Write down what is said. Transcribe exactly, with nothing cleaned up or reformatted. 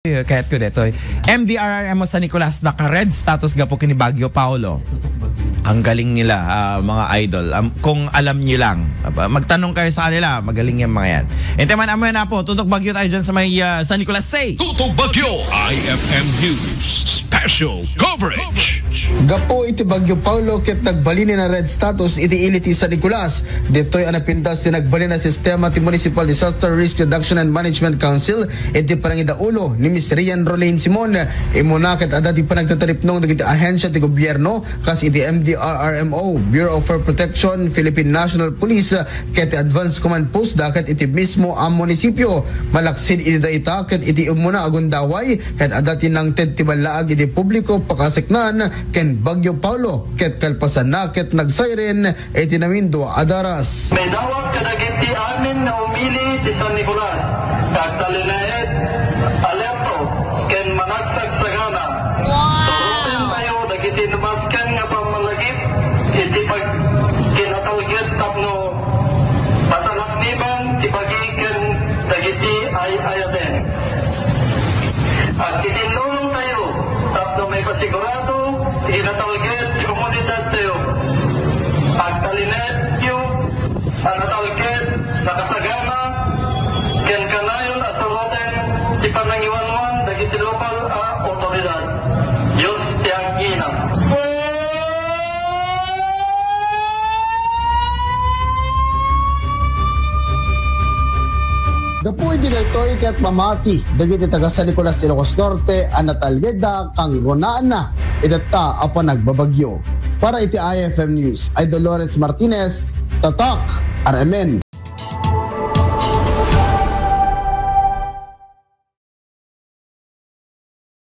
Kayat ko detoy. M D R R M O San Nicolas, naka-red status gapu kini Bagyo Paolo. Ang galing nila, ah, mga idol. Am, kung alam niyo lang, ah, magtanong kayo sa kanila, magaling yung mga yan. Ente man, amoy na po, tutok bagyo tayo dyan sa may, ah, San Nicolas. Say! Tutok Bagyo, I F M News, Special Coverage. Gapu iti Bagyo Paolo ket nagbalin a red status iti ili ti San Nicolas. Ditoy a napintas ti nagbalin a sistema ti Municipal Disaster Risk Reduction and Management Council iti panangidaulo ni Miss Rian Roland Simon. Immuna ket adda ti panagtataripnong dagiti ahensya ti gobierno, kas iti M D R R M O, Bureau of Fire Protection, Philippine National Police, ket ti Advance Command Post da ket iti mismo a munisipyo. Malaksid iti dayta ket iti immuna a gundaway, ket adda ti nangted ti ballaag iti publiko pakaseknan ken Bagyo Paolo, ket kalpasanna ket nagsiren iti namindua a daras. Maidawat kadagiti amin nga umili ti San Nicolas, agtalinaed, alerto, ken managsagsagana. Wow! Surotentayo dagiti numasken nga pammalagip iti pagkinatalged tapno masalakniban ti bagi ken dagiti ay-ayaten. Agtitinnulongtayo tapno maipasigurado ti kinatalged ti komunidadtayo. Agtalinaedyo a natalged, nakasagana, ken kanayon a suroten ti panangiwanwan dagiti lokal a otoridad. Dios ti agina. Gapu iti daytoy ket mamati dagiti taga San Nicolas, Ilocos Norte a natalgedda kangrunaan iti dayta a panagbabagyo. Para iti I F M News, Idol Lawrence Martinez, Tatak, R M N.